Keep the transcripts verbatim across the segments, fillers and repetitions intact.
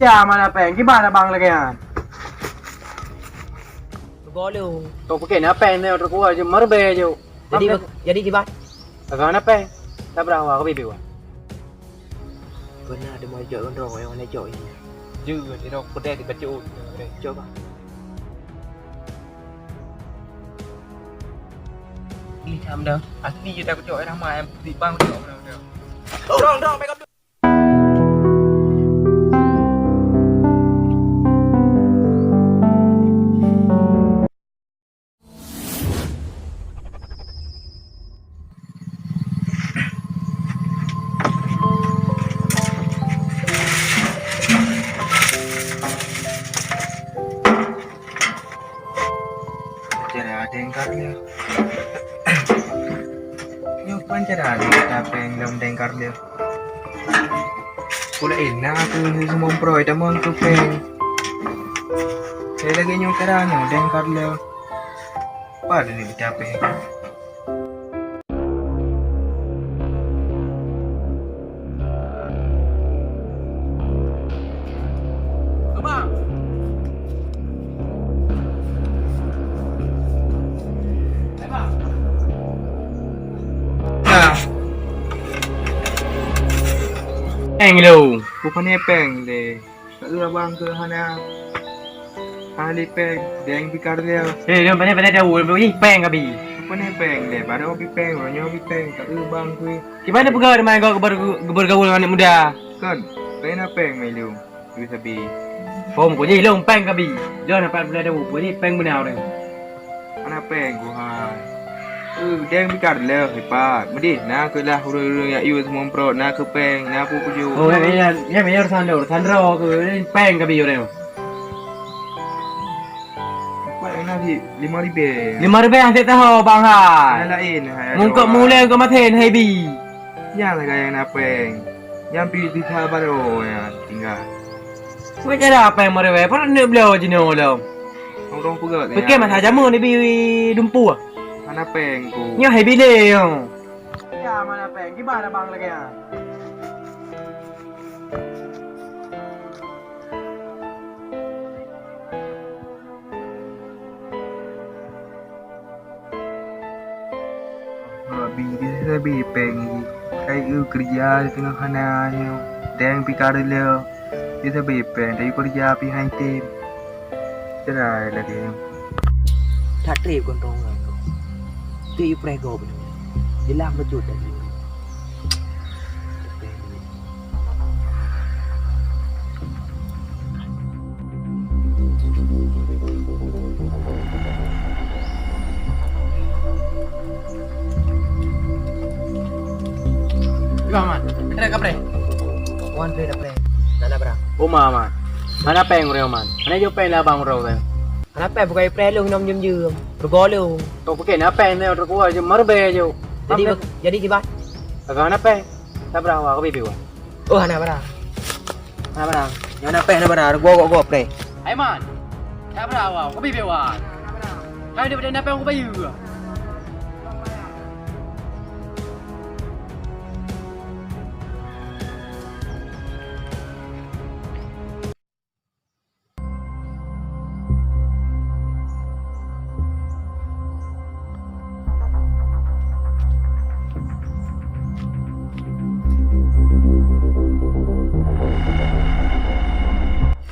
Ya, mana péng? Kiban abang lagèe nyan? Gol lu. Kau pakai na péng ni, otak gua je meureubai je. Jadi, jadi kiban? Abang na péng? Tak berapa, aku bibi, Wan. Beuna teuma jok gondrong nyang hana jok nyan. Jeuet, sidroe peudeh dibacut. Jok, bah. Ih, cam dah. Asli je dah kucok ramai, yang putih bang kucok beuna-beuna. Dong, dong, pick up. Cara dengkar dia. Nyoe pan cara dengkar péng lom dengkar dia. Pula enak aku ni semua pro, dah mau tu péng. Saya lagi nyoe cara nyoe dengkar dia. Pada ni kita péng. Abang. Abang. Nah. Péng lu. Bukan péng deh. Ka eu abang keu hana, hana lé péng, deng pih ka reuloh. Eh, nyoe pane-pane tahu, ih, péng ka bi. Pane péng lé, baroe pih péng, uroe nyoe pih péng, ka eu abang keu. Kiban peugah teuma kau geuber-, geubergaul ngon aneuk muda? Kon, péng na péng mai lôn, duit sabe. Hom, kau jih lôn péng ka bi. Lôn dapat bulan tahu, kau jih péng beuna ureueng. Hana péng keuh hai. Eh, deng pih ka reuloh, Ipat. Meudeh, na kheueh lah ureueng-ureueng jak yue seumumprot, na kheueh péng, na peue-peue jok. Oh, ya, ya, ya, ya, urusan droe, urusan droe kheueh, péng ka bi ureueng. Ipat, na di lima ribèe. Lima ribèe hana tahu, bang, hai. Hana laén, hai, mungkot adoe. Mulai keu maté, hai bi. Nyan lagèe nyang na péng. Nyan pih di sabar, oh, nyan tinggai. Macam mana péng meureuwèe? Pat neuk bloe jinoe lom. Ureueng peugah. Pike masa jameun dibi dumpeue. Hana péng ku. Nyoe hai bilé nyoe. Ya, mana péng? Kiban abang lagèe nyan? Abi, di sabe péng jih. Kai eu keureuja di teungoh hana nyoe. Deng pih ka reuloh. Di sabe péng, tapi keureuja pih han tem. Cerai lagèe nyoe. That trép keu droeneuh. Trép preh gob. Jeulaih bacut tadi. Iba, Man. Kapreh, kapreh. Wan, preh, kapreh. Nana, bra. Uma, Man. Hana péng uroe, Man. Hana jok péng lah, bang, uroe. Hana péng, bukai preh lôn, nom jeuem-jeuem. Rugoe lôn. Kau pakai na péng ni, uroe kuah je, meureubai je. Jadi, jadi kiban? Agak hana péng. Tak bra, wah, kau bibi, wah. Oh, hana barang. Hana barang. Nyoe hana péng, hana barang. Gua, gua, gua, preh. Hai, Man. Hana barang, wah. Kopi biar, wah. Hai, dia pada hana péng, aku bayeue.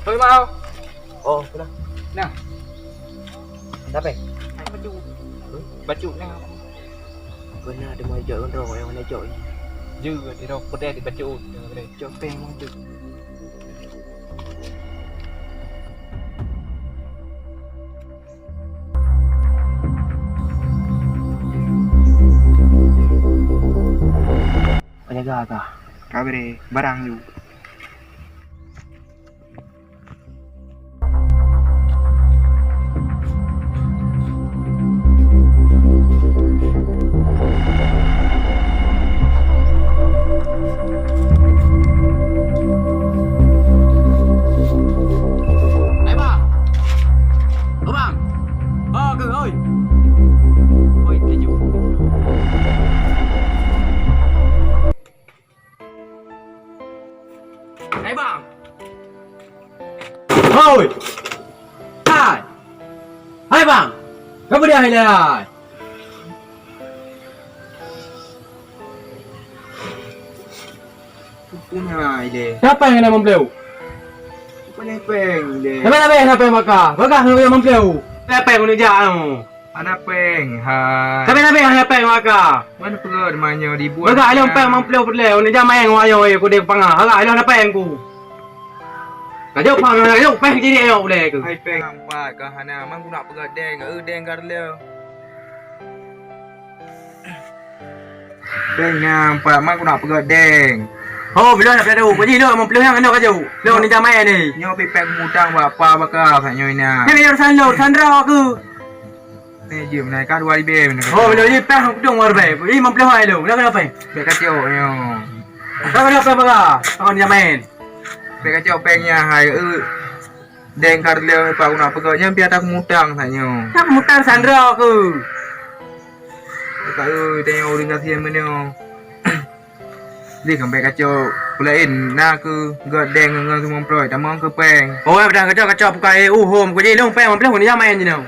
Hoi, Mau. Oh, pula. Nah. Siapa? Hai, Baju. Hmm? Baju, nah. Kena ada mau jok kan, Rong, yang mana jok ni? Jok, di Rong, pedas di Baju. Jok peng, Baju. Penjaga kah? Kabri, barang you. Hai, bang. Oh, bang. Oh, ke, oi. Oi, keju. Hoi! Hai! Hai bang! Ka peue dia hai lé hai? Pun hai lé. Siapa yang nak mempleu? Bukan peng lé. Siapa, siapa yang nak peng baka? Baka yang mempleu. Siapa yang nak jak? Hana peng hai. Tapi, tapi hana peng maka. Mana peugah manyang dibuat. Bagaih lôn peng mamplôh peureulèe, ôn jak maén ngon ayong, eh, kudéh panga. Hana, lôn hana peng ku. Kajok pang, kajok peng jadi ayong ulèe ku. Hai peng empat ka hana, man guna peugah deng, eh, deng ka reuloh. Peng nyang pat, man guna peugah deng. Ho, bila nak peugah deng, kajih lôn mamplôh nyang kena kajok. Lôn ni jak maén ni. Nyoe pih peng mutang bak apa baka kat nyoe na. Nyoe urusan lôn, urusan droe ku. Ni jeuem na ka dua ribèe. Oh, bila jih pah dong dua ribèe. Ih, lima puluh hai lo. Kenapa, kenapa? Bèk kacok nyoe. Kenapa, kenapa, baka? Kawan nyamain. Bèk kacok peng nyan hai, eh. Deng ka reuloh, pak, guna peugah nyan pih ata kumutang sa nyoe. Nak mutang sandra ke? Pak, eh, tengok ureueng kasihan meunyoe. Deh, sampai kacok peulaén na keu geuh deng ngon sumong ploy, tamong keu peng. Oh, dah kacok, kacok bukai, eh, uhom, kujih lông peng, lông peng, nyamain jinoe.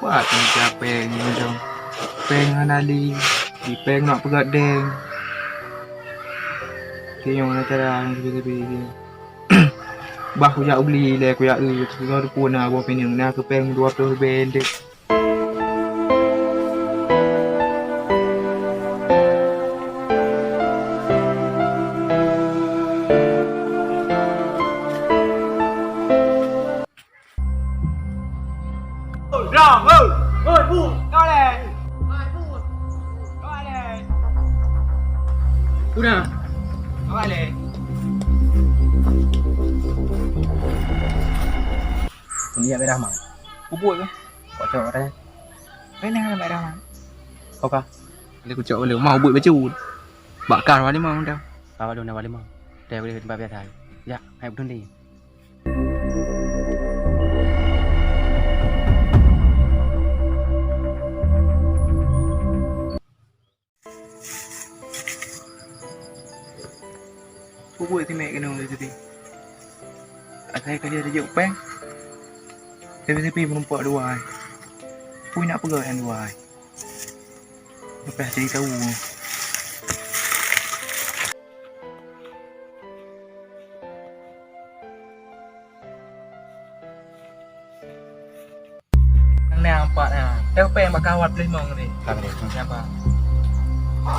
Wah, teuka peng nyoe dong. Peng hana lé, di peng nak peugah deng. Keu nyoe na cara nyang sabe-sabe. Bah kujak ubli lé kujak eu, keu na boh pineung na keu peng dua ploh ribèe dek. Oi, Blang, oi! Oi, Bu! Kau lé! Oi, Bu! Kau lé! Una! Kau lé! Ini ya, Rahman. Kubur ke? Kau cakap, eh? Mana Rahman? Kau kah? Ada kucak boleh. Mau buat baca. Bakar wali mau dah. Kau ada wali mau. Dah boleh tempat biasa. Ya, hai betul ni. Peue buet si Mek keunoe lé tadi? Asai ka jeuet jijok péng, tapi-tapi meurumpok dua ai. Peue nak peugah nyang dua ai? Leupah cari tahu. Nang na empat na. Teuh péng bak kawat peulimong tadi. Ka tadi. Nyan, Pak.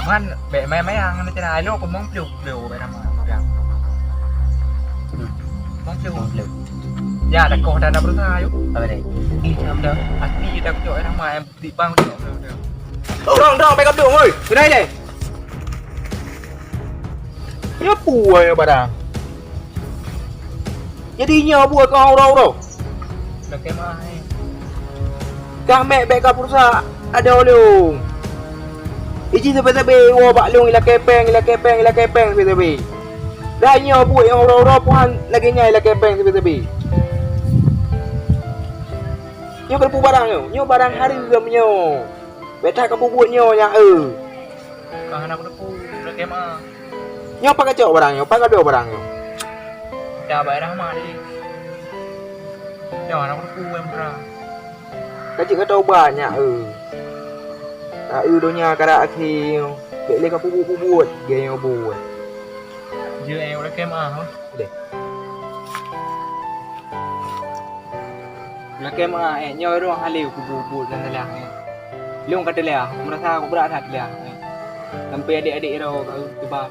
Man, bèk mayang-mayang ngon cara alo peulimong ploh, ploh bèk nama. Ya. Hmm. Limong ploh. Limong ploh. Ya, dah koh dah, dah berusaha, yuk. Ka tadi. Ih, nyam dah. Hati dah kucok nama yang di bang kucok. Dong, dong, bèk ka blong, oi. Keunoe lé. Nyoe peue nyoe barang? Jadi nyoe buet keu uroe-uroe? Lakèe meu'ah, eh. Kah Mek bèk ka pulsa adoe lôn. Iji sabe-sabe iwoe bak lôn ilakèe péng, ilakèe péng, ilakèe péng sabe-sabe. Dah nyoe buet nyang uroe-uroe pih lagèe nyan ilakèe péng sabe-sabe. Nyoe keupeue barang nyoe? Nyoe barang hareuem nyoe. Bèk that kapubuet nyoe nyan, eu. Ka hana kuteupeu, lakèe meu'ah. Nyoe pat kacok barang nyoe, pat kabloe barang nyoe. Dah bak Rahmat tadi. Nyoe hana kuteupeu, Emra. Ka jeuet ka taubat nyan, eu. Taeu donya karab akhé nyoe. Bèk lé kapubuet-pubuet, lagèe nyoe buet. Jeuet, eh, lakèe meu'ah, oh. Deh. Lakèe meu'ah, eh, nyoe roh haleue kubuet-buet dan salah, eh. Lôn ka teulah, meurasa kubrat that teulah, eh. Sampoe adék-adék droe ka teuba.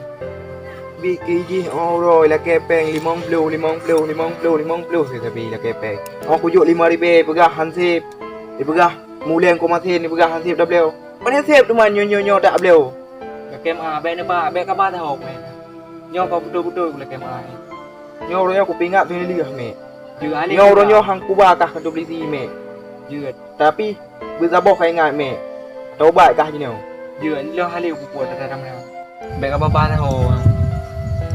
Bit keu jih uroe-uroe lakèe péng limong ploh, limong ploh, limong ploh, limong ploh sabe-sabe lakèe péng. Oh, kujok lima ribèe peugah han sép. Dipeugah muleng keu masen, dipeugah han sép tabloe. Pane sép teuma nyoe, nyoe, nyoe tabloe. Lakèe meu'ah, bèk neuba, bèk kaba tahop, eh. Nyoe ka beutôi-beutôi lakèe meu'ah, eh. Nyoe uroe nyoe kupeuingat lheueh, Mek. Jeuet, nyoe uroe nyoe han kuba kah keu beli si, Mek. Jeuet. Tapi beusaboh ka ingat, Mek. Taubat kah jinoe. Jeuet, lôn haleue kupuet ata-ata meunan. Bèk kaba-ba lah, ho.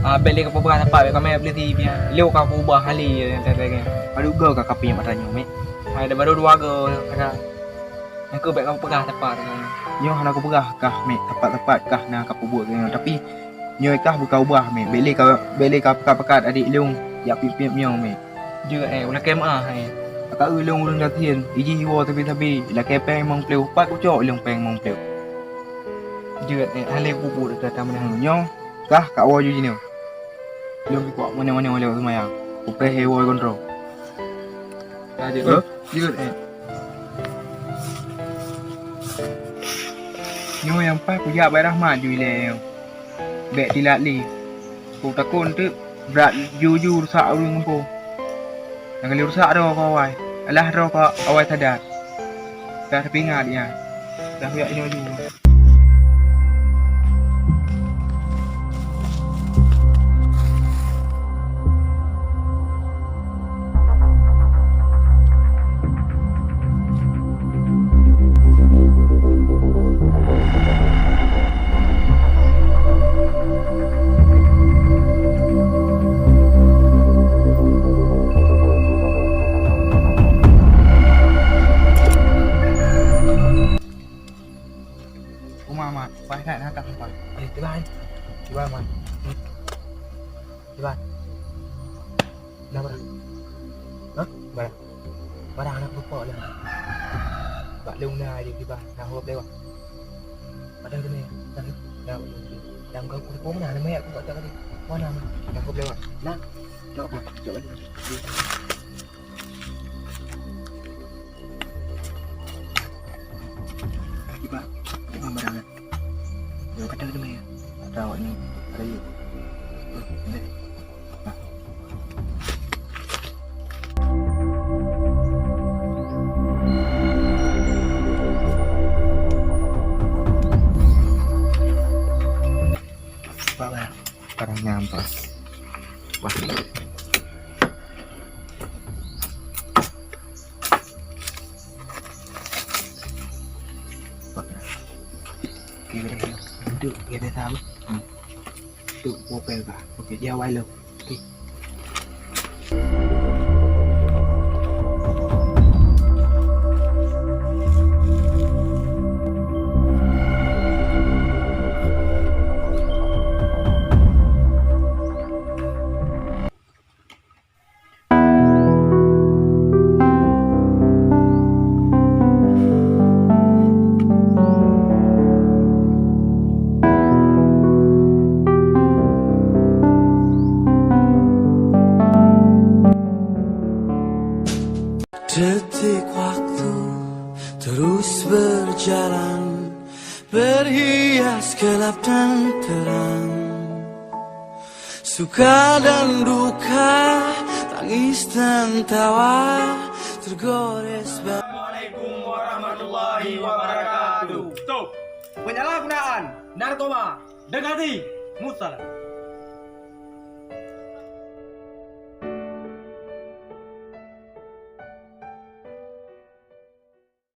Ah, bèk lé kaba-ba sapat, bèk kamè beli si pih. Lôn ka kuba haleue ata-ata nyan. Padub goe ka kapiep ata nyoe, Mek. Hai, dah baru dua goe, kata. Nyan keuh bèk kapeugah teumpat nyoe. Nyoe hana kupeugah kah, Mek, teumpat-teumpat kah na kapeubuet keu nyoe. Tapi nyoe kah beukaubah, Mek. Bèk lé ka, bèk lé kapeugah-peugah adék lôn jak piep-piep nyoe, Mek. Jeuet, eh, ulakèe meu'ah, eh. Ka eu lôn ureueng gasien, ijih iwoe sabe-sabe, ilakèe pèng limong plôh, pat kucok lôn pèng limong plôh. Jeuet, eh, hana lé kupeubeuet ata-ata meunan. Nyoe kah kawoe ju jinoe. Lôn pih kuat meunoe-meunoe lewat seumayang. Kupreh iwoe kontrol. Ka jeuet, eh. Jeuet, eh. Nyoe nyang paih kujak bak Rahmat ju ilèe nyoe. Bèk tilat lé. Ku takot teuk brat ju-ju rusak ureueng gampông. Nyang ka lheueh rusak droe keu awai. Alah droe keu awai sadat. Dah tapeuingat nyan. Dah kujak inoe ju. Uma, Mat, paih that na ka sampai. Eh, tiba, eh. Tiba, Mat. Tiba. Nah, barang. Hah? Barang. Barang aneuk rupa lah. Bak lôn na je tiba, na hop lewat. Padahai keuneuk, nah, nah, dan kau kumpul mana, nama yak aku tak tadi. Mana, mana? Dah hop lewat. Nah, nak apa? Jom lagi. Tiba, tiba barang. Yang kata keuneuk. Ada awak ni, ada you. Parah nyampas. Wah. Oke, boleh. Duduk, boleh tahu. Hmm. Tu, mobil bah. Okey, dia awai lo. Okey. Detik waktu terus berjalan, berhias gelap dan terang. Suka dan duka, tangis dan tawa, tergores ba- Assalamualaikum warahmatullahi wabarakatuh. Stop. Penyalahgunaan narkoba. Dekati. Musalam.